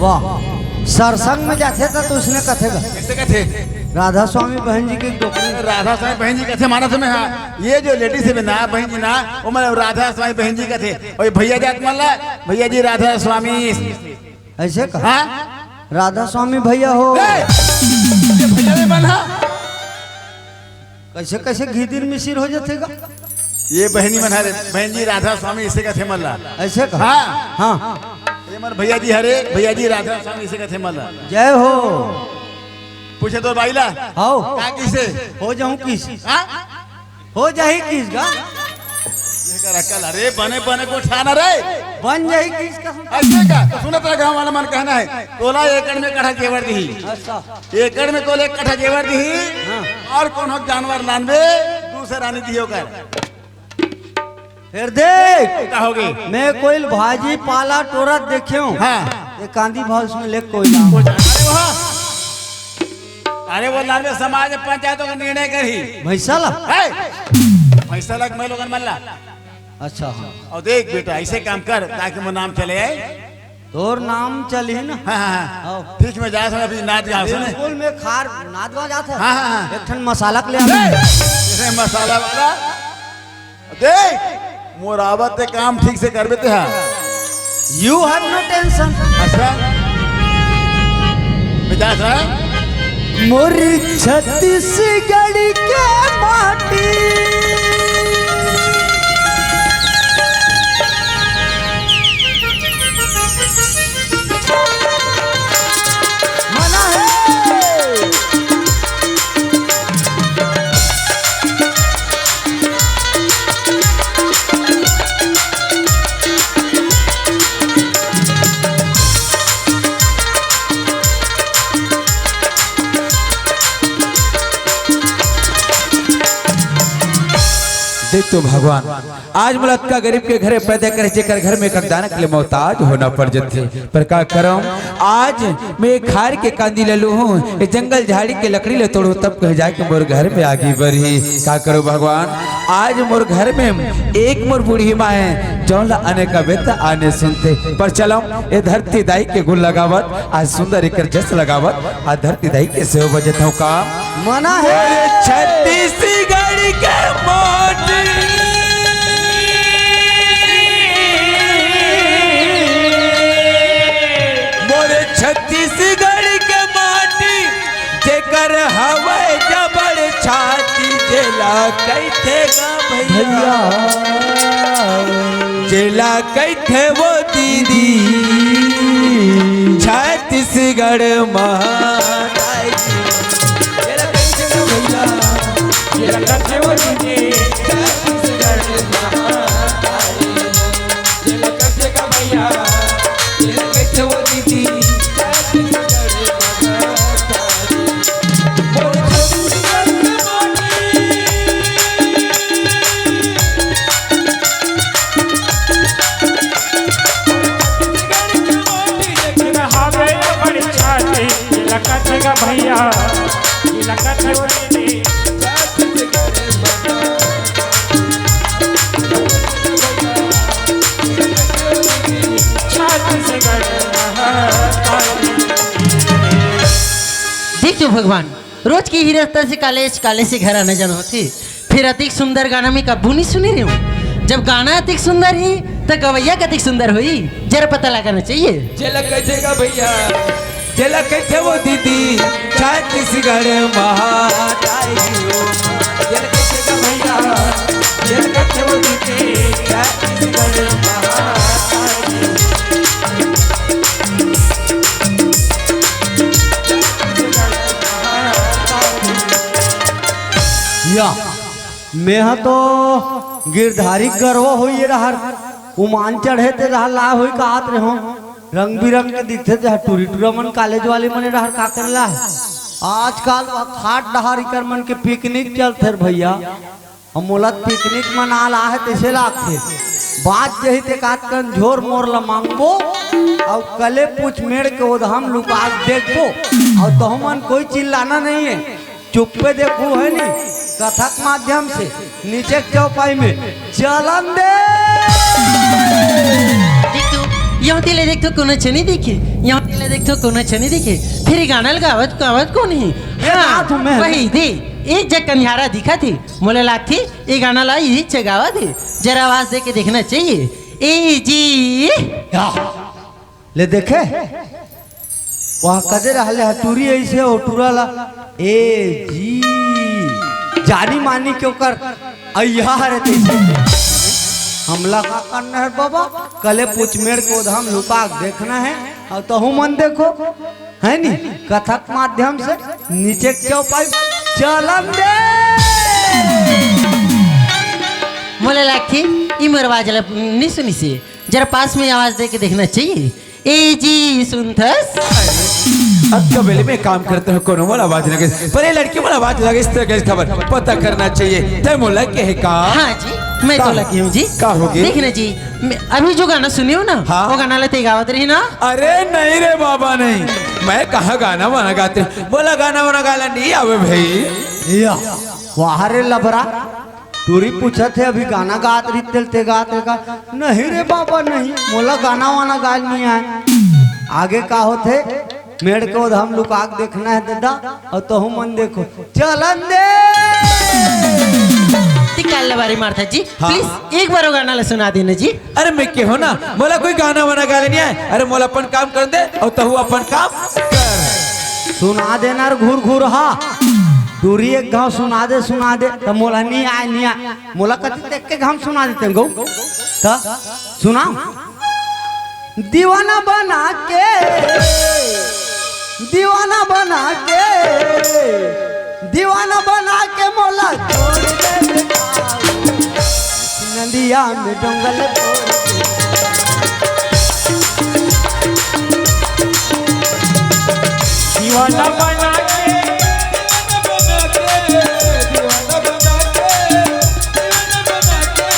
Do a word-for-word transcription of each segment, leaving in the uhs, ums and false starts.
वाह, सरसंग में जाथे त तो उसने कथे गा। कइसे कथे? राधा स्वामी बहन जी के डोकरी। राधा स्वामी बहन जी कथे मानत में, हाँ। ये जो लेडीज हे ना, बहन जी ना, वो मतलब राधा स्वामी बहन जी कथे। और ये भैया जात मन ला, भैया जी राधा स्वामी। अइसे का? हाँ? राधा स्वामी भैया हो। ए! ये भैया भी बना। कइसे, कइसे घीदिर मिसिर हो जाथे गा? ये बहनी मन हरे, बहन जी राधा स्वामी अइसे कथे मन ला। अइसे का? हाँ। हाँ। ये मन भैया जी हरे, भैया जी राधा स्वामी अइसे कथे मन ला। जय हो। पूछे तो बाई ला। हाव। का किसे? हो जाहूँ किस? हाँ? हो जाही किस गा? ये कर अकल, अरे बने बने गोठियाना रे। बन जाही किस का? अइसे का? तो सुनत रह, गाँव वाला मन कहना हे, तोला एकड़ में कठा जेवर दिही। अच्छा। एकड़ में तोला एक कठा जेवर दिही। हाँ। और कोनो जानवर लानबे, दूसर रानी दिही ओकर। फेर देख, का होगे? मैं कोई भाजी पाला टोरत देखे हूँ। हाँ। ये कांदी भाव उसमें ले कोई ना। अरे वाह। अरे वो लानबे, समाज में पंचायतों का निर्णय करही। भैंसा ला? है? भैंसा ला कि मैं लोगन मन ला। अच्छा, हाँ। और देख बेटा, अइसे काम कर ताकि मोर नाम चले आए। तोर नाम चलही ना। हाँ, हाँ, हाँ। हाँ। ठीक में जा, अभी नाच गाँव से ना। बिल्कुल, मैं खार नाच गाँव जात हे। हाँ, हाँ, हाँ। एक ठन मसाला के ले आ। ए, ए, मसाला वाला। देख, मोर आवत ते काम ठीक से करबे ते हा। You have no tension। अच्छा। बेटा सा। मोर छत्तीसगढ़ के माटी। मना हे। देख तो भगवान, आज मोला अतका गरीब के घरे पैदा करे, जेकर घर में एक दाना के लिए मोहताज होना पड़ जथे। पर का करम, आज मैं खार के कांदी ले लूहूँ, ये जंगल झाड़ी के लकड़ी ले तोड़हूँ, तब कहे जाके मोर घर में आगी बरही। का करो भगवान, आज मोर घर में एक मोर बूढ़ी माँ हे, जौन ला आने का बेटा आने सुनथे। पर चलो, ये धरती दाई के गुण लगावत, आज सुंदर एकर जस लगावत, आज धरती दाई के सेवा बजत हूँ का। मना हे। मोरे छत्तीसगढ़ के माटी। मोरे छत्तीसगढ़ के माटी, जेकर हवय जबड़ छाती, जेला कहिथे गा भैया। भैया। जेला कहिथे वो दीदी, छत्तीसगढ़ महाताई। जेला कहिथे ना भैया, जेला कहिथे वो दीदी, छत्तीसगढ़ महाताई। जेला कहिथे का भैया, जेला कहिथे वो दीदी, छत्तीसगढ़ महाताई। भैया, देख तो भगवान, रोज के ही रास्ता से कॉलेज, कॉलेज से घर आना जाना होथे। फिर अतिक सुंदर गाना में कभू नहीं सुने रहे हूँ। जब गाना अतिक सुंदर ही, तो गवैया कतिक सुंदर होई, जरा पता लगाना चाहिए। जेला कहिथे का भैया, जेला कहिथे वो दीदी, छत्तीसगढ़ महाताई हो। जेला कहिथे का भैया, जेला कहिथे वो दीदी, छत्तीसगढ़ महाताई। या, मेहा तो गिरधारी गरवा होई रहर, उमान चढ़े ते रहर ला होई काहत रहे हो, रंग बिरंग के दिखथे ते टूरी टूरा मन कॉलेज वाले मन रहर का करे ला हे। आजकल वो खाट डहर इकर मन के पिकनिक चलथे रे भैया, अउ मोला पिकनिक मना ला हे तइसे लागथे। बात जही ते कात कन झोर मोर ला मांगबो, अउ कले पूछ मेड़ के ओदहम लुका के देखबो, अउ तहमन कोई चिल्लाना नहीं है। चुप्पे देखू है नी, कथक माध्यम से नीचे के चौपाई में चलन दे। जीतू, यहाँ तेला देखथों कोनो छनी दिखे, यहाँ तेला देखथों कोनो छनी दिखे, फेर ये गाना ल गावत गावत कोन हे? ये हाँ, बात हमें वही दे, एक जग कनिहारा दिखत हे, मोला लागथे ये गाना ला इही च गावत हे, जरा आवाज दे के देखना चाहिए। ए जी। या। ले देखे, वहाँ कदे रहले ह टूरी ऐसे ओ टूरा ला, ए जी, जानी मानी के ओकर अइहा हरे तइसे। हमला का करना हे बाबा, कले पूछ मेड़ के ओधम लुका के देखना हे, अउ तहू मन देखो, हे नी, कथक माध्यम से नीचे के चौपाई चलन दे। मोला लागथे, ई मोर आवाज ला नी सुनिसे। जरा पास में आवाज दे के देखना चाहिए। ए जी, सुनथस? अब तो बेले मैं काम करता हूँ, कोनो मोला आवाज लगे, पर ये लड़की मोला आवाज लगे, इस तरह की खबर पता करना चाहिए। तय मोला के है का? हाँ जी, मैं का? तो लगी हूँ जी। का होगे? देख ना जी, मैं अभी जो गाना सुनी हूँ ना, हाँ। वो गाना लेते गावत रही ना। अरे नहीं रे बाबा, नहीं, मैं कहाँ गाना वाना गाते हूँ? बोला गाना वाना गाला नहीं आवे भाई। या, वाह रे लबरा, टूरी पूछत हे, अभी गाना गात रहिस तेल ते गात रहे का? नहीं रे बाबा, नहीं, मोला गाना वाना गाय नहीं आय। आगे का होथे? मेड़ के ओधम लुका के देखना हे ददा, अउ तहू मन देखो, चलन दे। ती काल लबारी मारथा जी, हाँ। Please, एक बार वो गाना ला सुना देना जी। अरे मैं के हो ना, मोला कोई गाना वाना गाले नहीं आय। अरे मोला अपन काम करन दे, अउ तहू अपन काम कर। सुना देना रे घुरघुरहा, टूरी एक घाव सुना दे, सुना दे, त मोला नहीं आय, नहीं आय। मोला कति तेक के घाम सुना देते गो। त सुना। दीवाना बना के, दीवाना बना के, दीवाना बना के मोला छोड़ दे बेटा। नदिया में डोंगल दीवाना बना के, दीवाना बना के, दीवाना बना के, दीवाना बना के,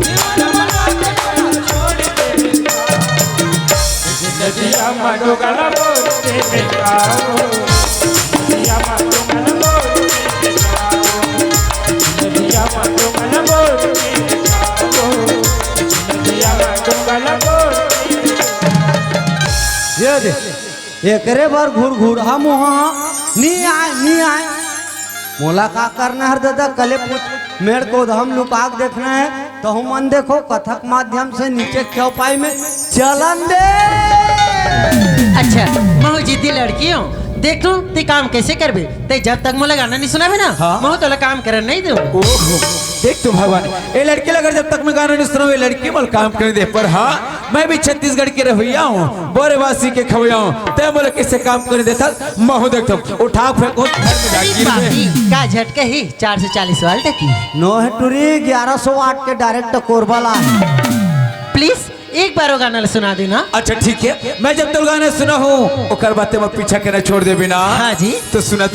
दीवाना बना के छोड़ दे बेटा। नदिया मा डोंगल बोल दे बेटा, नदिया मा डोंगल बोल दे बेटा, नदिया मा डोंगल बोल दे बेटा, नदिया मा डोंगल बोल दे बेटा। ये दे, एकरे बर घुरघुरहा मुहा, नी आय, नी आय। मोला का करना हर ददा, कले पूछ, मेड़ के ओधम लुका के देखना हे, तहू मन देखो, कथक माध्यम से नीचे चौपाई में चलन दे। अच्छा, महू जिद्दी लड़की हो, देखो, ते काम कैसे करबे? ते जब तक मोला गाना नहीं सुनाबे ना, हाँ। महू तोला काम करन नहीं दो। ओहो, देख तो भगवान, ए लड़की ला अगर जब तक मैं गाना नहीं सुनाऊं, ये लड़की मोला काम करन दे, पर हाँ, मैं भी छत्तीसगढ़ के रहवैया हूँ, बोरेवासी के खवैया हूँ, ते मोला कैसे काम करन देथस, महू देखथों, उठा फेंको, घर में अरे जाके बाप रे, का झटका ही, चार सौ चालीस वाल्ट की। नो है टूरी, ग्यारह सौ वाट के direct कोरबा ला। Please, एक बार वो गाना ला सुना देना। अच्छा ठीक है, मैं जब तक गाना सुनाहूँ, ओकर बाद ते मोर पीछा करना छोड़ देबे ना। हाँ जी। तो सुनत,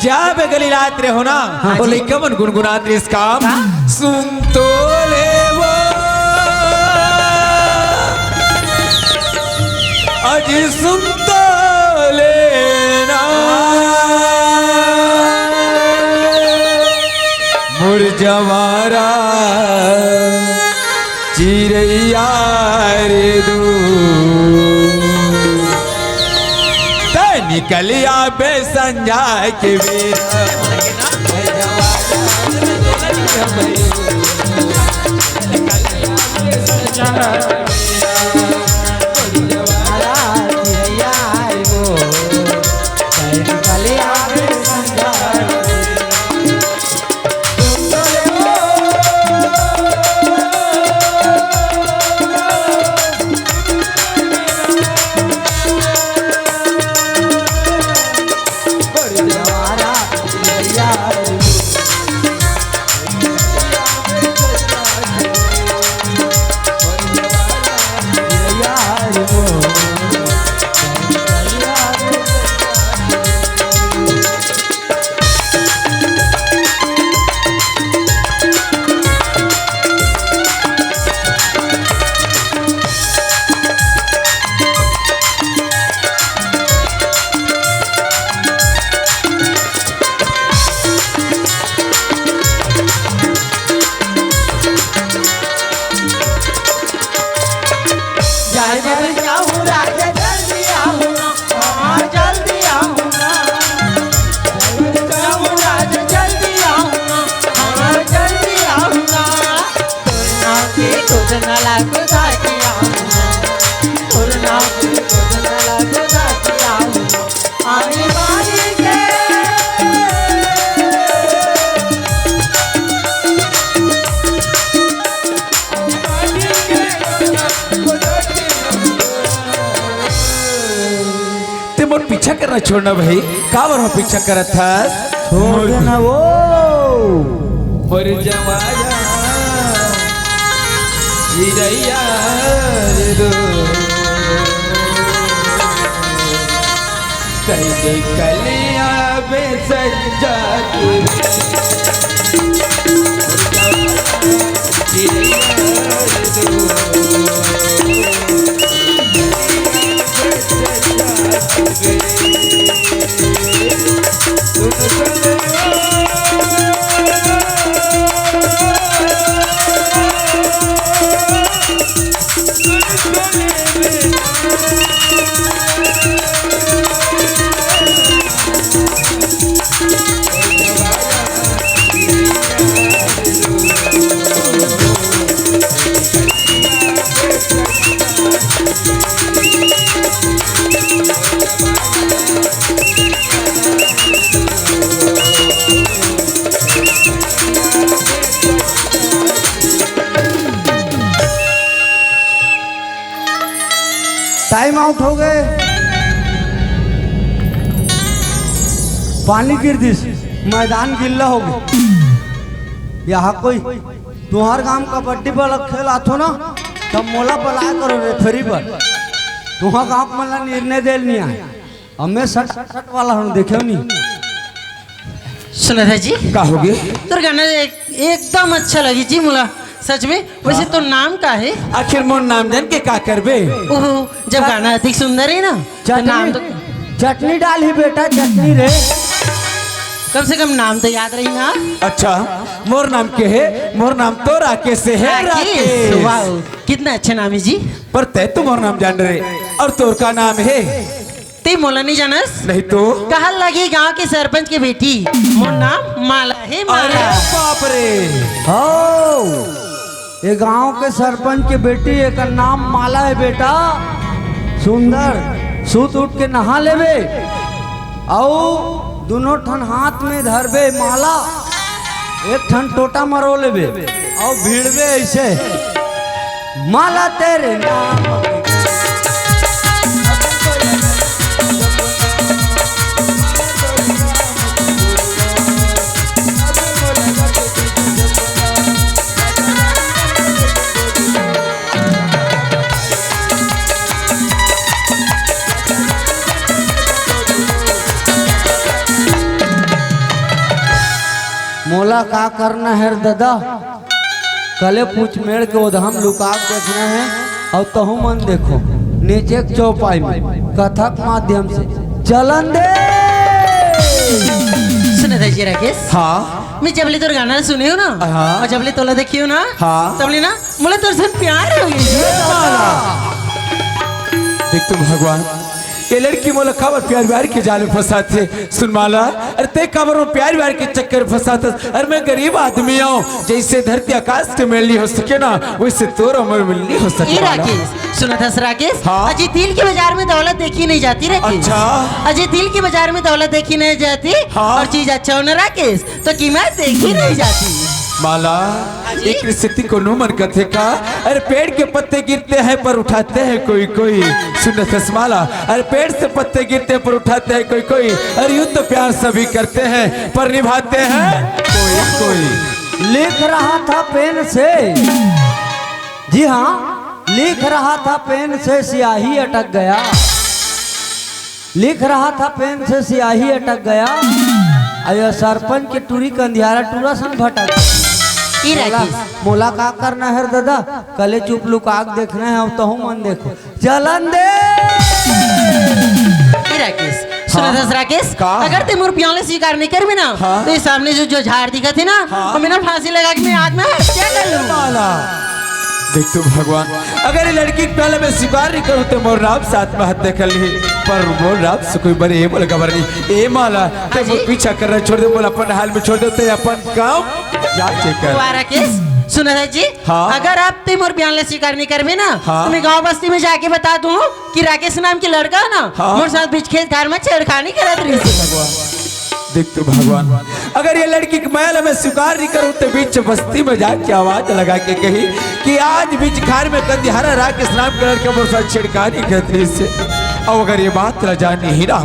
जाबे गली लात रहे हो ना, हाँ ओ जी। लइका मन गुनगुनात रहे इसका। का? सुन तो ले वो, अजी सुन तो लेना, मोर जवारा चिरैया रे दू। तै निकलिया बे संझा के बेरा। ते मोर पीछा करना छोड़ना भाई, काबर हो पीछा करत हस? छोड़ देना वो। मोर जवाया चिरैया रे दो, कह दे कलिया बे सज्जा के। टाइम आउट हो गए। पानी गिर दिस, मैदान गिल्ला हो गए। यहाँ कोई तुहर गांव कबड्डी वाला खेल आथो ना, तब मोला बलाया करो रेफरी बर। तुहर गांव के मन ला निर्णय देल नहीं आए। अब मैं सट सट वाला हूँ, देखे नहीं। सुनत है जी, का होगे? तोर गाना एक, एकदम अच्छा लगी जी मोला, सच में। वैसे हाँ। तोर नाम का है? आखिर मोर नाम जान के का करबे? ओहो, जब हाँ। गाना अधिक सुंदर है ना, तो चटनी, नाम तो चटनी डाल ही बेटा, चटनी रे। कम से कम नाम तो याद रही ना। अच्छा, मोर नाम के है? मोर नाम तो राकेश है, राकेश। राकेश। वाह, कितना अच्छा नाम है जी। पर तै तो मोर नाम जान रहे, और तोर का नाम है? ते मोला नहीं जानस? नहीं तो। कहा लगी गांव के सरपंच के बेटी, मोर नाम माला है, माला। अरे बाप रे। हो, ये गांव के सरपंच के बेटी, एकर नाम माला है बेटा। सुंदर, सुत उठ के नहा लेबे, अउ दोनों ठन हाथ में धरबे माला, एक ठन टोटा मरो लेबे, अउ भिड़बे ऐसे, माला तेरे नाम। मोला का करना है रे ददा? कले पूछ मेड़ के ओधम लुका के देखना है, और तहु मन देखो नीचे के चौपाई में कथक माध्यम से चलन दे। सुनत है जी राकेश? हाँ। मैं जबले तोर गाना सुने हो ना, हाँ। और जबले तोला देखी हो ना, हाँ। तबले ना मोला तोर से प्यार हो गई। देख तो भगवान, ये लड़की मोला काबर प्यार व्यार के जाल में फंसाथे। सुन माला, अरे ते काबर मोला प्यार व्यार के चक्कर में फंसाथस? अरे मैं गरीब आदमी हूँ, जैसे धरती आकाश के मेल नहीं हो सके ना, वैसे तोर मोर मेल नहीं हो सके ए माला। राकेश, सुनत हस राकेश? हाँ। अजी तिल के बाजार में दौलत देखी नहीं जाती राकेश। अच्छा। अजी तिल के बाजार में दौलत देखी नहीं जाती। हाँ। और चीज अच्छा हो ना राकेश, तो कीमत देखी नहीं जाती। माला, हाँ जी। एक स्थिति कोनो मन कथे का? अरे पेड़ के पत्ते गिरते हैं पर उठाते हैं कोई कोई। सुन ससमाला, अरे पेड़ से पत्ते गिरते हैं पर उठाते हैं कोई कोई। अरे यूं तो प्यार सभी करते हैं पर निभाते हैं कोई कोई। लिख रहा था पेन से, जी हाँ, लिख रहा था पेन से, स्याही अटक गया। लिख रहा था पेन से, स्याही अटक गया। अयो सरपंच के टूरी कंधियारा टूरा सन भटक गया। ई मोला, राकेश। मोला का करना है रे दादा? कले चुप लुका के देखना है, अब तहु मन देखो। चलन दे। ई राकेश, सुन हाँ। दस राकेश, का? अगर ते मोर प्यार ला स्वीकार नहीं करबे ना, हाँ। तो ये सामने जो, जो झाड़ दिखत है ना, हाँ। वो मेरा फांसी लगा के मैं आत्महत्या कर लूँ। माला। देख तो भगवान, अगर ये लड़की के प्यार ला मैं स्वीकार नहीं करूँ तो मोर नाम से आत्महत्या कर ली, पर मोर नाम से कोई बने ये बोले खबर नहीं। ए माला, ते हाँ जी। मोर पीछा करना छोड़ दे, मोला अपन हाल में छोड़ दे, ते अपन काम जाके कर। वाह राकेश, सुन है जी, हाँ। अगर आप ते मोर प्यार ला स्वीकार नहीं करबे ना, हाँ। तो मैं गाँव बस्ती में जाके बता दूँ कि राकेश नाम के लड़का है ना, हाँ। मोर साथ बीच खेत खार में छेड़खानी करत रही। देख तो भगवान, अगर ये लड़की के मया ला मैं स्वीकार नहीं करूँ तो बीच बस्ती में जाके आवाज लगा के कही कि आज बीच खार में कंदिहारा राकेश नाम के लड़का मोर साथ छेड़खानी करत रहिस हे। अउ अगर ये बात ला जानी ही ना,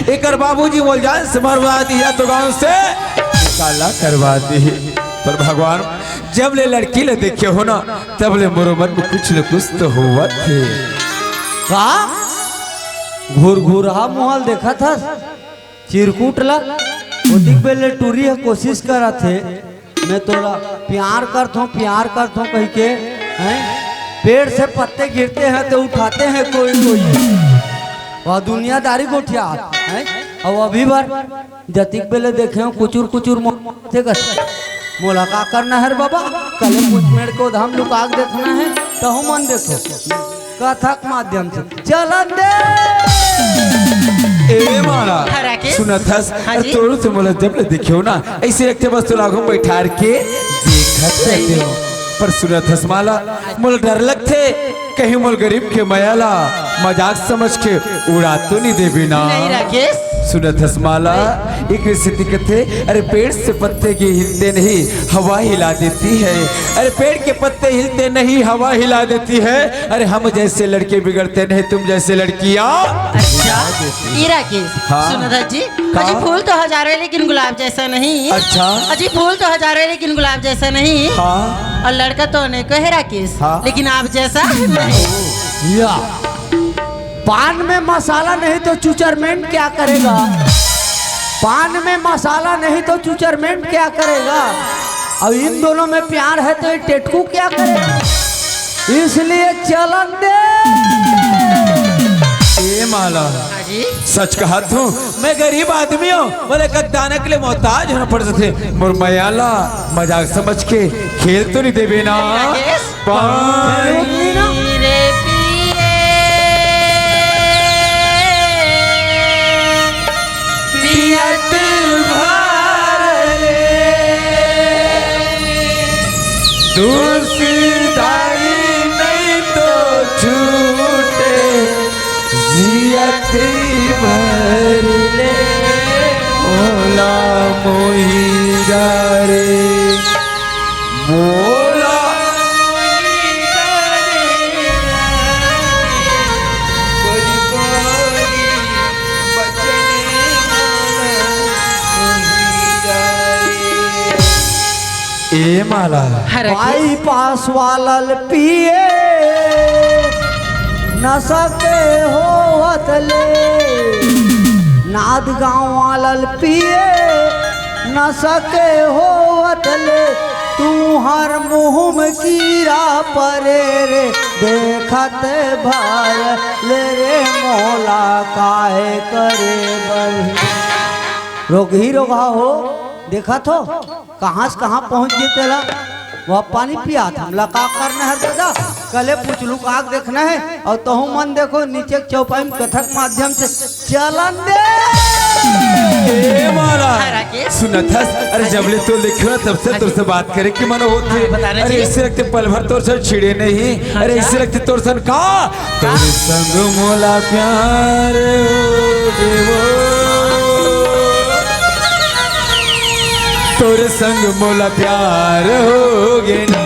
एकर बाबूजी मोला जान से मरवा दिही या तो गांव से निकाला करवा दिही। पर भगवान, जब ले लड़की ला देखे हों ना, तब ले मोरो मन में कुछ न कुछ तो होवत हे। का? घुरघुरहा मुहा ल देखत हस? चिरकुट ला? ओतिक बेर ले टूरी ह कोशिश करत हे, मैं तोला प्यार करत हों, प्यार करत हों कहिके, हैं? पेड़ से पत्ते गिरते हैं तो उठाते हैं कोई कोई। वह दुनियादारी गोठियात, हैं? अउ अभी बर जतिक बेर ले देखे हों, कुचुर कुचुर मो-, मोथे कस। मोला का करना हे रे बाबा? कले पूछ मेड़ के ओदहा म लुका के देखना हे, तहू मन देखो। कथा के माध्यम से चलन दे। ए माला, हाँ, राकेश। सुनत हस? हाँ जी। तोर से मोला जब ले देखे हों ना, अइसे लगथे बस तोला आगू म बइठार के देखत रहितेंव। पर सुनत हस माला, मोला डर लगथे, कहीं मोला गरीब के मया ला मजाक समझ के उड़ा तो नइ देबे ना? नहीं राकेश। सुनत हस माला, एक स्थिति कथे, अरे पेड़ से पत्ते की हिलते नहीं, हवा हिला देती है। अरे पेड़ के पत्ते हिलते नहीं, हवा हिला देती है। अरे हम जैसे लड़के बिगड़ते नहीं, तुम जैसे लड़कियां। अच्छा, ए राकेश, हाँ। सुनत हस जी, का? अजी फूल तो हजारों है लेकिन गुलाब जैसा नहीं। अच्छा। अजी फूल तो हजारों है लेकिन गुलाब जैसा नहीं। हाँ। अउ लड़का तो अनेकों है राकेश, हाँ। लेकिन आप जैसा नहीं। या। पान में मसाला नहीं तो चुचरमेंट क्या करेगा? पान में मसाला नहीं तो चुचरमेंट क्या करेगा? अब इन दोनों में प्यार है तो ये टेटकू क्या करेगा? इसलिए चलन दे। ए माला, हाँ जी। सच कहत हों, मैं गरीब आदमी हों, मोला एक दाना के लिए मोहताज होना पड़ सकथे। मोर मया ला मजाक समझ के खेल तो नइ देबे ना? राकेश। पानी रे पिए, पियत भर ले, दूसरी दाई नहीं तो छूटे, जियत भर ले, मोला मोही डारे। मोला ए माला। हर बाईपास वाला ल पिए नशा के होवत ले, नाद गांव वाला ल पिए नशा के होवत ले, तुंहर मुंह में कीरा परे रे, देखत भर ले रे मोला काहे करे बर। रोगही रोगहा हो, देखत हो कहां से कहां पहुंच गे तेला। वो पानी पियात, हमला का करना हे दादा? कले पुछलू का देखना हे, अउ तहू मन देखो नीचे के चौपाई में कथा के माध्यम से चलन दे। ए माला, हाँ, राकेश। सुनत हस? अरे, हाँ जी। जब ले तोला देखे हों ना, तब से हाँ तोर जी। से बात करे के मन होत हे। हाँ, बताना अरे, जी। अइसे लगथे पल भर तोर से छिड़े नहीं। हाँ, अरे, अच्छा। अइसे लगथे तोर सन का? तोर संग मोला प्यार हो गे वो। तोर संग मोला प्यार हो गे ना।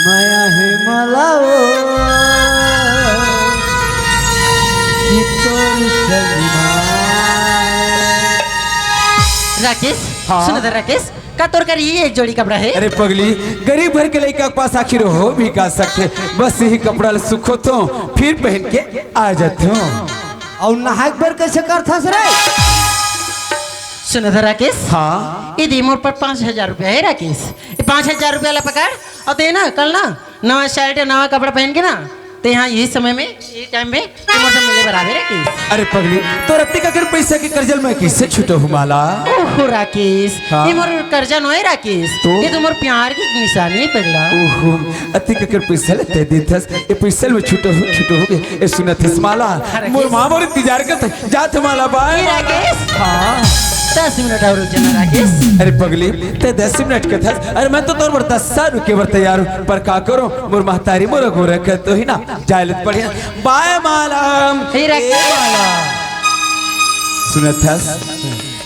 मया हे मला वो कि तोर संग मा। राकेश, हाँ। सुन त राकेश, का तोर कर ये एक जोड़ी कपड़ा हे? अरे पगली, गरीब घर के लइका के पास आखिर हो भी का सकथे? बस यही कपड़ा ल सुखोथों, फिर पहन के आ जाथों। अउ नहाए बर कइसे करथस रे? सुन त राकेश, हाँ। ये दे मोर पर पाँच हजार रुपया हे राकेश, ये पाँच हजार रुपया ला पकड़ अउ ते ना कल ना नवा शर्ट, नवा कपड़ा पहन के ना, ते हाँ, ये समय में, ये टाइम में ते मोर से मिले बर आबे राकेश। अरे पगली, तोर अतिक अकन पैसा के कर्जा ल मैं कइसे छुटाहूँ माला? ओहो राकेश, हाँ। ये मोर कर्जा नोहे राकेश, तो? ये तो मोर प्यार के निशानी हे पगला। ओहो, अतिक अकन पैसा ल ते देथस, ये पैसा ल मैं छुटाहूँ, छुटाहूँ के, ये सुनत हस माला, हाँ, राकेश। मोर माँ मोर इंतजार करत हे, जात हँव माला, बाय। ए, राकेश। हाँ। दस मिनट अउ रुक जाना, राकेश। अरे पगली, ते दस मिनट कथस, अरे मैं तो तोर बर दस साल रुके बर तैयार हँव, पर का करों, मोर महतारी मोर अगोरा कर तो ही ना, जाय ल त पड़ही। बाय माला। ए, राकेश। ए माला। सुनत हस?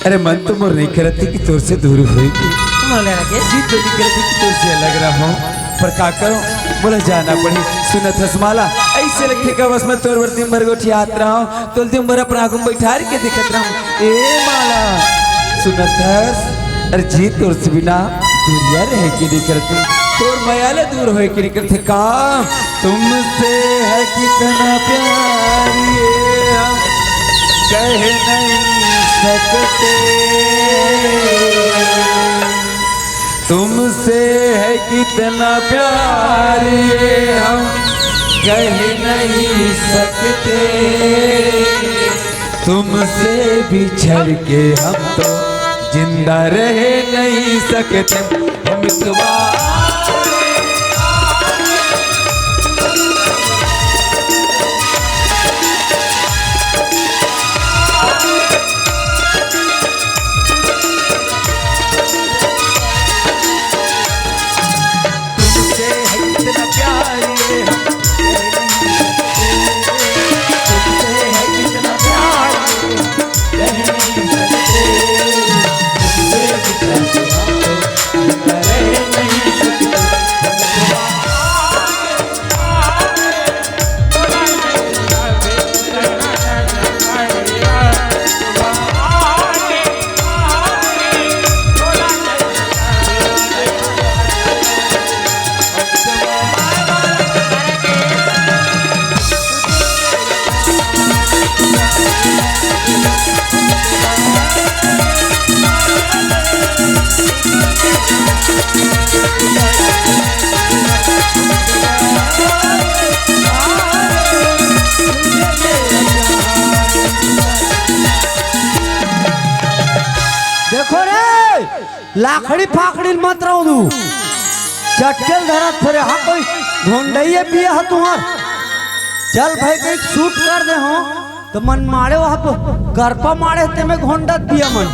अरे मन तो मोर नइ करत हे कि तोर से दूर होय के। मोला राकेश। जी तो नइ करत हे कि तोर से अलग रहूँ। पर का करों, मोला जाना पड़ही। सुनत हस माला, अइसे लगथे का बस मैं तोर बर दिन भर गोठियात रहूँ, तोला दिन भर अपन आँखी म बइठार के देखत रहूँ। ए माला, सुनत हस? अरे जी तोर से बिना दूरिया रहे के नइ करत हे, तोर मया ले दूर होय के नइ करत हे का? तुमसे है कितना प्यार ये हम कह नहीं सकते। तुमसे है कितना प्यार ये हम कह नहीं सकते, तुमसे बिछड़ के हम तो जिंदा रह नहीं सकते। हम इतवार देखो रे, लाखड़ी फाखड़ी मत रहो तू। चटकेल धरत फिरे, हाँ, कोई घोंडइया पिया ह तुँहर। चल भाई, कहीं शूट कर दे हो, त मन माड़े वहाँ पे गरपा माड़े ते में घोंडत पिया मन।